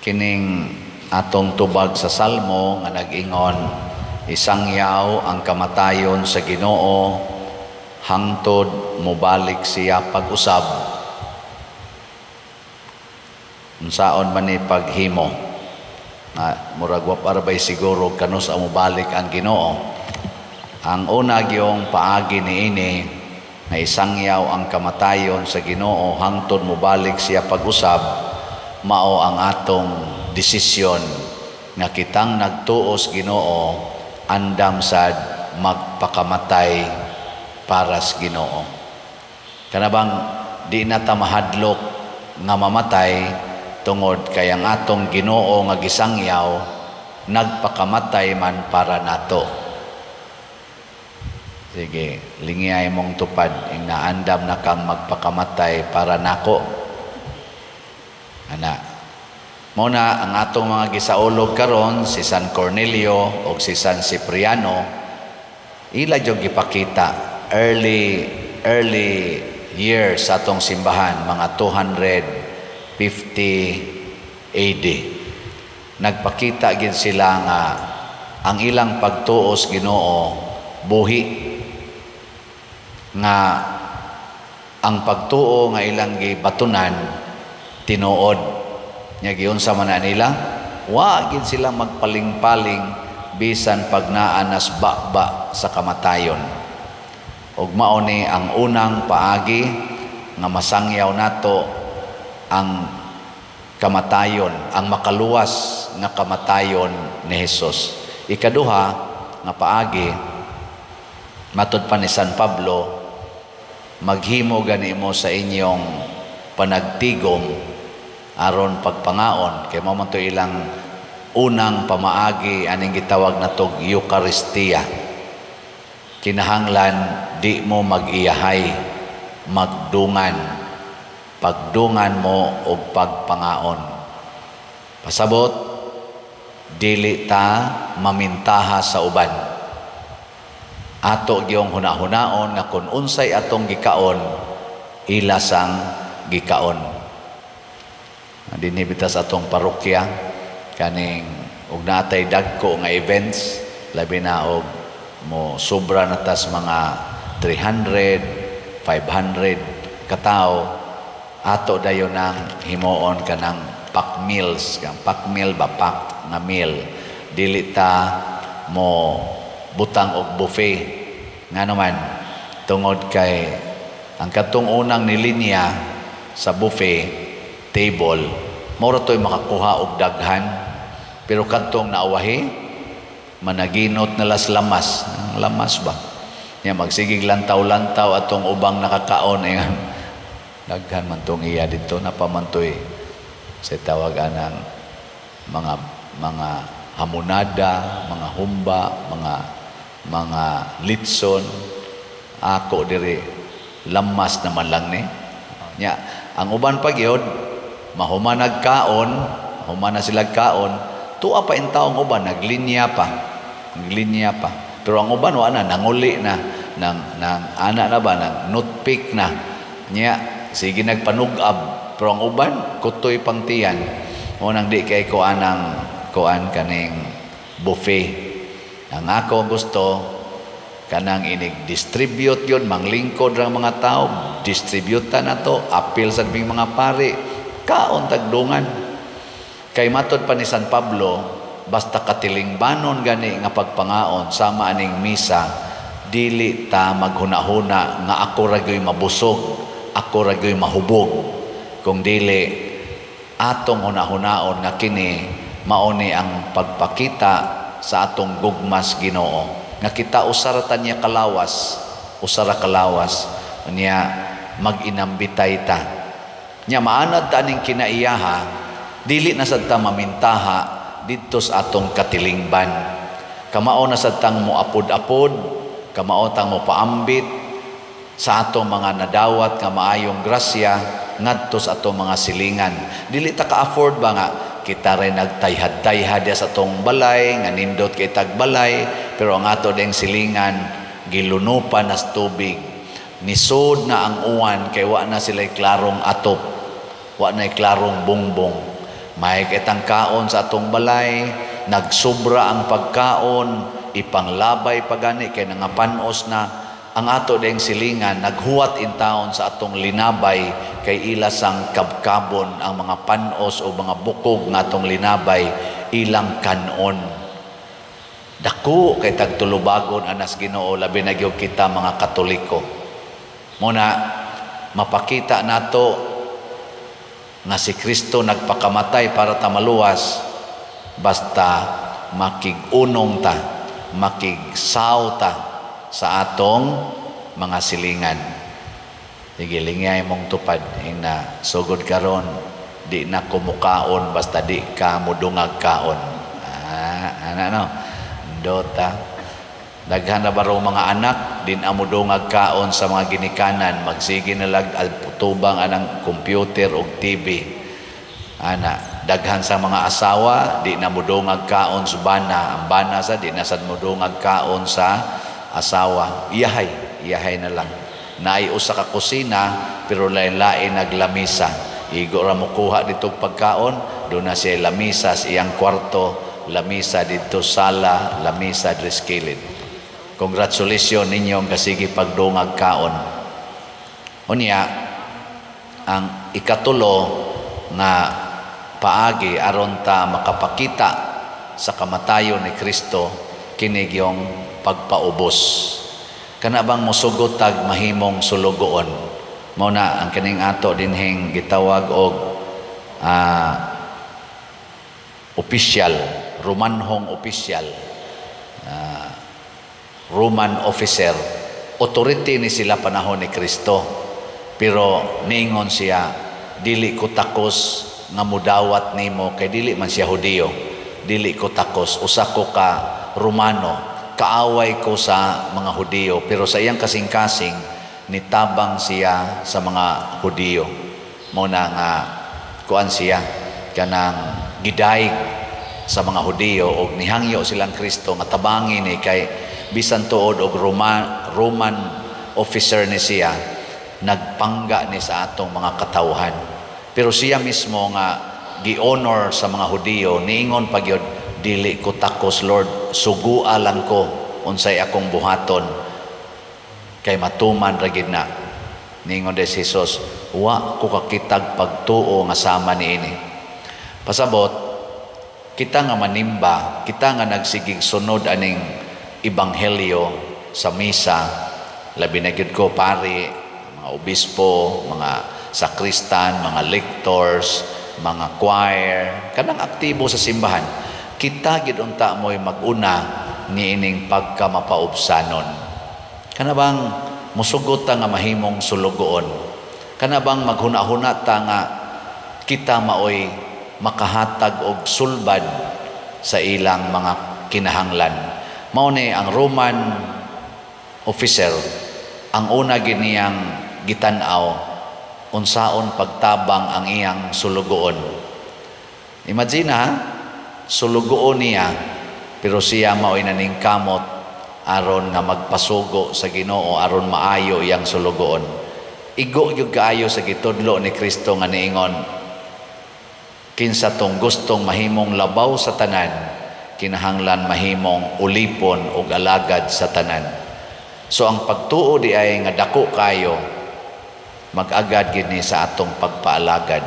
Kining atong tubag sa Salmo nga nag-ingon, "Isangyaw ang kamatayon sa Ginoo hangtod mobalik siya pag-usab." Unsaon man ni paghimo? Na murag wa pa bay siguro kanus-a mobalik ang Ginoo. Ang una gyung paagi niini nga isangyaw ang kamatayon sa Ginoo hangtod mobalik siya pag-usab, mao ang atong desisyon nga kitang nagtuos Ginoo andam sad magpakamatay para sa Ginoo. Kana bang di na ta mahadlok nga mamatay tungod kay ang atong Ginoo nga gisangyaw nagpakamatay man para nato. Sige, lingiyay mong tupad, inaandam na kang magpakamatay para nako. Ana. Mao na ang atong mga gisaulog karon, si San Cornelio o si San Cipriano, ila jud gipakita early early years sa atong simbahan, mga 250 AD. Nagpakita gid sila nga ang ilang pagtuos Ginoo buhi, nga ang pagtuo nga ilang gibatunan tinuod. Nya giunsa man na nila? Wa gid sila magpaling-paling bisan pag naa nas baba sa kamatayon. Ug mao ni ang unang paagi nga masangyaw nato ang kamatayon, ang makaluwas nga kamatayon ni Hesus. Ikaduha nga paagi, matud pa ni San Pablo, maghimo gani mo sa inyong panagtigom aron pagpangaon, kay mao man to ilang unang pamaagi aning gitawag natog Eucharistia. Kinahanglan di mo mag-iyahay, magdungan. Pagdungan mo og pagpangaon. Pasabot, dili ta mamintaha sa uban. Ato gyung hunahunaon nga kun unsay atong gikaon, ila sang gikaon. Dinhi bitaw sa atong parokya, kaning og naatay dagko nga events, labi na og mo sobra na tas mga 300, 500 katawo, ato dayon nang himuon kanang pack meals, kang pack meal ba, pack nga meal. Dili ta mo butang og buffet. Ngano man? Tungod kay ang katong unang nilinya sa buffet table, mao ra to'y makakuha og daghan, pero kadtong naawahi managinot na las lamas. Ang lamas ba nya magsigig lantaw-lantaw atong ubang nakakaon, eh, daghan man tong iya dito, napamantoy sa tawag anang mga hamonada, mga humba, mga litson. Ako diri lamas naman lang ni. Nya ang uban pa gyud mahuman nagkaon, human na sila kaon, tuwa pa intawong uban naglinya pa, naglinya pa. Pero ang uban wa na, nanguli na nang ana na ba, nang nutpick na. Nya sige nagpanugab, pero ang uban kutoy pang tiyan. Mo nang di kay ko anang kuan kaning buffet. Ang ako gusto kanang inig distribute yun, manglingkod ra mga tao, distribute na to, apil sa mga pari, kaon tagdungan. Kay matod pa ni San Pablo, basta katilingbanon gani nga pagpangaon sama aning misa, dili ta maghuna-huna nga ako ra gyoy mabusog, ako ra gyoy mahubog. Kung dili, atong hunahunaon nga kini mao ni ang pagpakita sa atong gugmas Ginoo, nga kita usa ra ta niya kalawas, usa ra kalawas niya, mag-inambitay ta. Nya maanad ta aning kinaiyaha, dili na sad ta mamintaha didto sa atong katilingban. Kamao na sad tang moapod-apod, kamao tang mopaambit sa atong mga nadawat nga maayong grasya ngadto sa atong mga silingan. Dili ta ka-afford ba nga kita rin nagtayhad-tayhad sa atong balay, nga nindot kay tagbalay, pero ang ato ding silingan gilunupan nas tubig. Nisod na ang uwan kay wa na sila'y klarong atop, wa na'y klarong bungbong. May kitang kaon sa atong balay, nagsubra ang pagkaon, ipanglabay pagani kay nangapanos na ang ato ding silingan, naghuwat in taon sa atong linabay kay ila sang kabkabon ang mga panos o mga bukog nga atong linabay, ilang kanon. Dako kay tagtulubagon anas Ginoo, labi na gyud kita mga Katoliko. Muna mapakita nato nga si Kristo nagpakamatay para ta maluwas basta makig-unong ta, makigsaw ta sa atong mga silingan. Sige, lingay mong tupad ina sugod karon di na kumukaon basta di ka mudungag kaon. Ah, ana no. Dota. Daghan na barong mga anak din amudungag kaon sa mga ginikanan, magsige na lag tubang anang computer og TV. Ana, daghan sa mga asawa di na mudungag kaon sa bana, ang bana sa di na sad mudungag kaon sa asawa. Iyahay, iyahay na lang. Naay usa ka kusina pero lain-lain naglamisa. Igo ra mo kuha dito pagkaon, do na siya lamisa sa iyang kwarto, lamisa dito sala, lamisa diri sa kilid. Congratulations ninyong kasigi pagdungag kaon. Unya, ang ikatulo nga paagi aron ta makapakita sa kamatayon ni Kristo, kini gyung pagpaubos. Kana bang mosugot tag mahimong sulugoon? Mao na ang kining ato dinhing gitawag og opisyal, Romanhong opisyal, Roman officer. Authority ni sila panahon ni Kristo. Pero niingon siya, "Dili ko takos nga mudawat nimo," kay dili man siya Hudiyo. "Dili ko takos, usa ko ka Romano, kaaway ko sa mga Hudiyo." Pero sa iyang kasing-kasing, nitabang siya sa mga Hudiyo. Mao na nga kuan siya, kanang gidayeg sa mga Hudiyo og nihangyo silang Kristo nga tabangi ni kay bisan tuod og Roman officer ni siya, nagpangga ni sa atong mga katawhan. Pero siya mismo nga gi-honor sa mga Hudiyo, niingon pa gyud, "Dili ko takos, Lord, sugua lang ko unsay akong buhaton kay matuman ra gid na." Niingon si Jesus, "Wa ko kakitag pagtuo nga sama niini." Pasabot, kita nga manimba, kita nga nagsigig sunod aning ebanghelyo sa misa, labi na gyud ko pari, mga obispo, mga sakristan, mga lectors, mga choir, kanang aktibo sa simbahan, kita gid unta mo'y mag-una niining pagkamapaubsanon. Kana bang musugot ta nga mahimong sulugoon? Kana bang maghuna-huna ta nga kita maoy makahatag og sulbad sa ilang mga kinahanglan? Mao ni ang Roman officer, ang una gid niyang gitan-aw unsaon pagtabang ang iyang sulugoon. Imagine ha, sulugoon niya pero siya mao'y naningkamot aron nga magpasugo sa Ginoo aron maayo iyang sulugoon. Igo gyud kaayo sa gitudlo ni Kristo nga niingon, kinsa tong gustong mahimong labaw sa tanan, kinahanglan mahimong ulipon ug alagad sa tanan. So ang pagtuo di ay nga dako kayo, mag-agad gid ni sa atong pagpaalagad.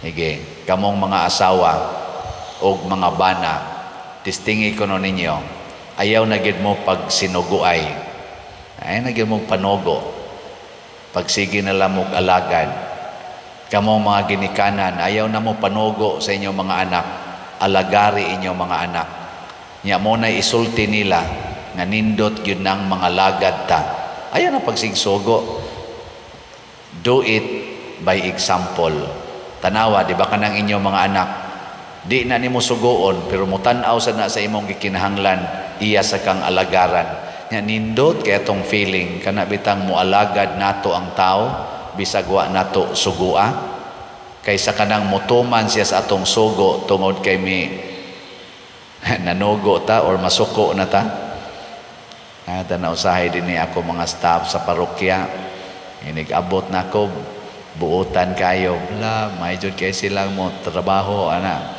Hige, kamong mga asawa og mga bana, testingi ko no ninyo, ayaw na gid mo pag sinuguay. Ayaw na gid mo panugo. Pagsige na lang mo alagad. Kamong mga ginikanan, ayaw na mo panugo sa inyong mga anak. Alagari inyong mga anak. Nya mo na isulti nila nga nindot gyud nang mga lagad ta. Ayaw na pagsigsugo. Do it by example. Tanawa, di ba kanang inyong mga anak, di na nimo sugoon pero mutan-aw sa na sa imong gikinahanglan, iya sa kang alagaran. Nya nindot kay atong feeling kana bitang moalagad nato ang tao bisag wa nato sugua, kaysa kanang motuman siya sa atong sugo tungod kay mi nanugo ta or masuko na ta. Tanaw usahay din ni ako mga staff sa parokya. Inig-abot na ako, Buotan kayo bla, may jud kay silang mo trabaho ana,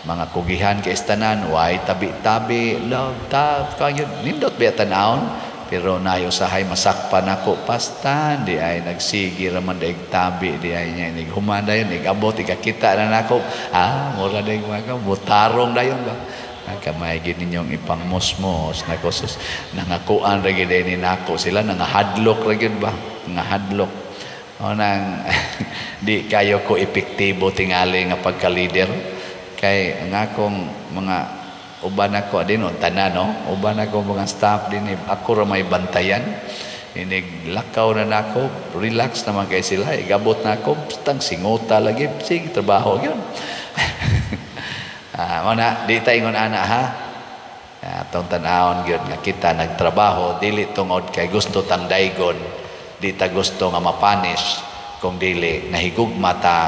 mga kugihan kay tanan, way tabi-tabi, love ta kanyo, nindot biya tan-awon. Pero nayo usahay masakpan ako pastan di ay nagsigi ra man daig tabi di ay niya, nig human dayon, nig abot, ikakita na nako, ah, mura day mga mutarong dayon ba. Kamay gid ninyong ipangmusmos nako. Sus, nangakuan ra gid ni nako sila, nangahadlok ra gid ba, nangahadlok o nang di kayo ko epektibo tingali nga pagka-leader, kay ang akong mga uban ako din, tanan, no, uban ako mga staff din, ako ra may bantayan. Inig lakaw na nako, relax naman kay sila. Igabot na ako, tang singota lagi, sige trabaho yun. Ah, mo na, di ta ingon ana ha. Atong tan-awon gyud nga kita nagtrabaho dili tungod kay gusto tang daygon, di ta gusto nga mapunish, kung dili nahigugma ta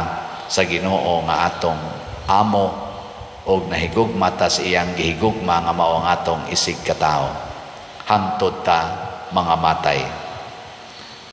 sa Ginoo nga atong amo og nahigugma ta sa iyang gihigugma nga mao ang atong isig katawo hangtod ta mga matay.